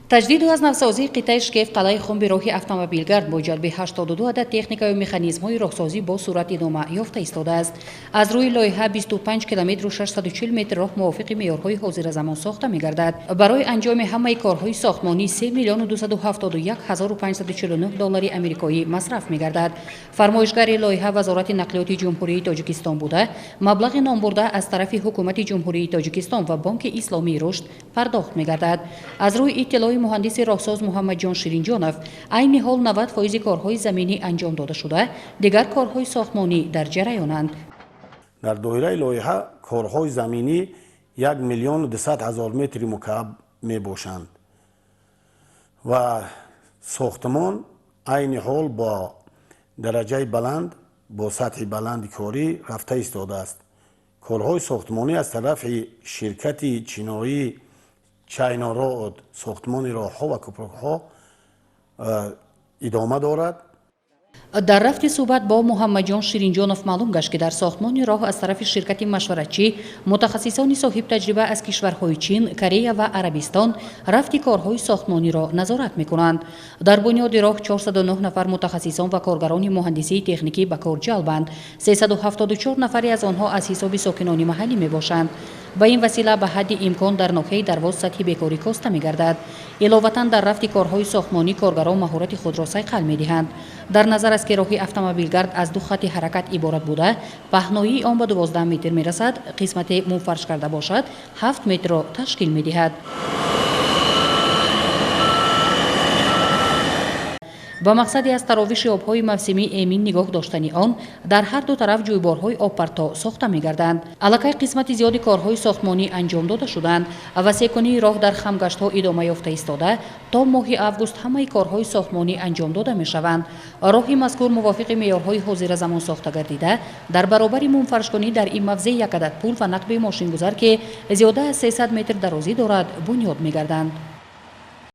Таҷдиду аз навсозии қитъаи Шкеф қалъаи Хумби роҳи автомобилгард бо ҷалби 82 адад техникаю механизмҳои роҳсозӣ бо суръат идома ёфта истодааст. Аз рӯи лоиҳа 25 километру 640 метр роҳ мувофиқи меъёрҳои ҳозиразамон сохта мегардад. Барои анҷоми ҳамаи корҳои сохтмонӣ 3 миллиону 271 ҳазору 549 доллари амрикоӣ масраф мегардад. Фармоишгари лоиҳа Вазорати нақлиёти Ҷумҳурии Тоҷикистон буда, маблағи номбурда аз тарафи Ҳукумати Ҷумҳурии Тоҷикистон ва Бонки Исломии Рушд пардохт мегардад. Аз рӯи иттилои муҳандиси роҳсоз Муҳаммадҷон Ширинҷонов, айни ҳол 90% корҳои заминӣ анҷом дода шуда, дигар корҳои сохтмонӣ дар ҷараёнанд. Дар доираи лоиҳа корҳои заминӣ 1 миллиону 200 ҳазор метри мукааб мебошанд ва сохтмон айни ҳол бо дараҷаи баланд, бо сатҳи баланди корӣ рафта истодааст. Корҳои сохтмонӣ аз тарафи ширкати чиноӣ China Road сохтмони роҳҳо ва кӯпрукҳо идома дорад. Дар рафти суҳбат бо Муҳаммадҷон Ширинҷонов маълум гашт, ки дар сохтмони роҳ аз тарафи ширкати машваратчӣ мутахассисони соҳибтаҷриба аз кишварҳои Чин, Корея ва Арабистон рафти корҳои сохтмониро назорат мекунанд. Дар бунёди роҳ 409 нафар мутахассисон ва коргарони муҳандисии техникӣ ба кор ҷалбанд. 374 нафаре аз онҳо аз ҳисоби сокинони маҳаллӣ мебошанд. Ба ин васила ба ҳадди имкон дар ноҳияи Дарвоз сатҳи бекорӣ коста мегардад. Иловатан дар рафти корҳои сохтмонӣ коргарон маҳорати худро сайқал медиҳанд. Дар назар аст, ки роҳи автомобилгард аз ду хатти ҳаракат иборат буда, паҳноии он ба 12 метр мерасад, қисмате мумфарш карда бошад, 7 метрро ташкил медиҳад. Ба мақсади аз таровиши обҳои мавсимӣ эмин нигоҳ доштани он дар ҳар ду тараф ҷӯйборҳои обпарто сохта мегарданд. Аллакай қисмати зиёди корҳои сохтмонӣ анҷом дода шуданд ва секунии роҳ дар хамгаштҳо идома ёфта истода, то моҳи август ҳамаи корҳои сохтмонӣ анҷом дода мешаванд. Роҳи мазкур мувофиқи меъёрҳои ҳозиразамон сохта гардида, дар баробари мумфаршкунӣ дар ин мавзеъ як адад пул ва нақби мошингузар, ки зиёда аз 300 метр дарозӣ дорад, бунёд мегарданд.